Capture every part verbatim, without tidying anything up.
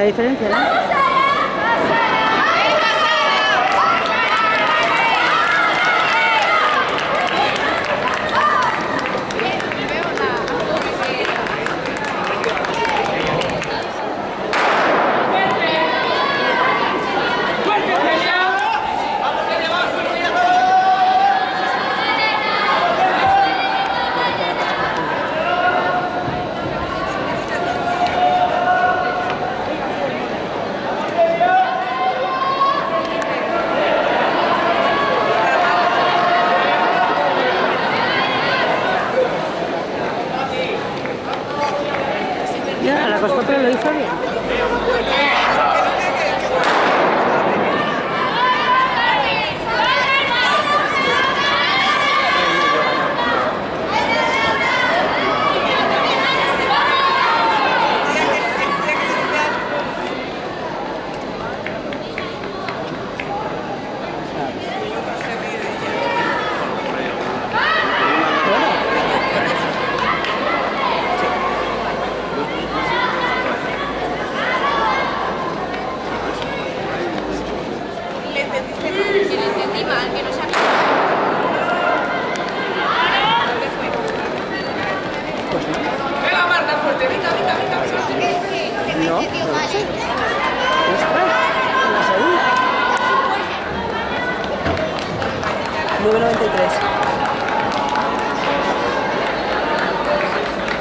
La diferencia, ¿no? Ya, la costó, pero lo hizo bien. Le entendiste mal. Que le entendí mal, que no sabía. ¿Dónde fue? Venga, Marta, fuerte, venga, venga, venga, venga. No, no sé. Ostras, en la segunda. Nueve noventa y tres.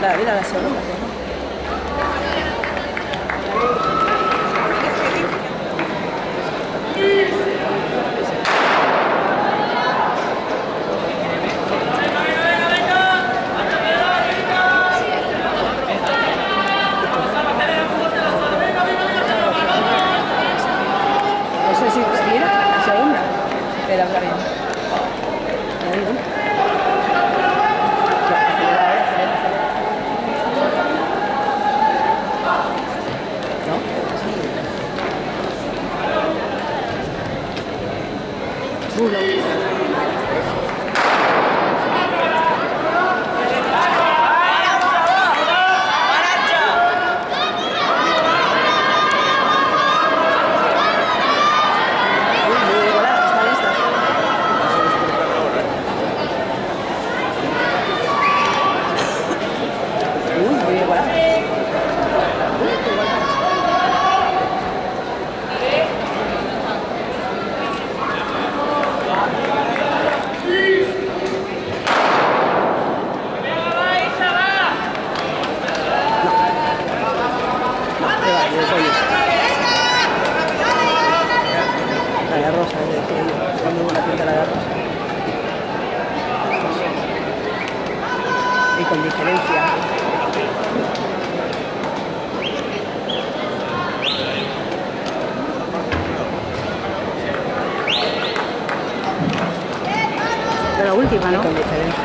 La, mira, la segunda, ¿no? No sé si seguir a segunda, pero está bien. Ya digo. Acelera, acelera, acelera, acelera, acelera. ¿No? Sí. La de Rosa, eh, que está muy buena pinta la de Rosa. Y con diferencia. Pero la última, ¿no? Con diferencia.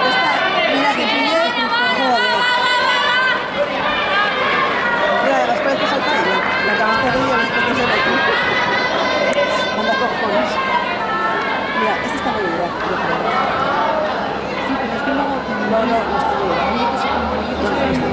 Esta, mira que pille, joder. Mira, además parece que salta bien. La cabeza de ella después de ser aquí. Anda, cojones. Mira, esta está muy dura, yo creo. Sí, pero es que luego... No, no, no está muy dura. No, no está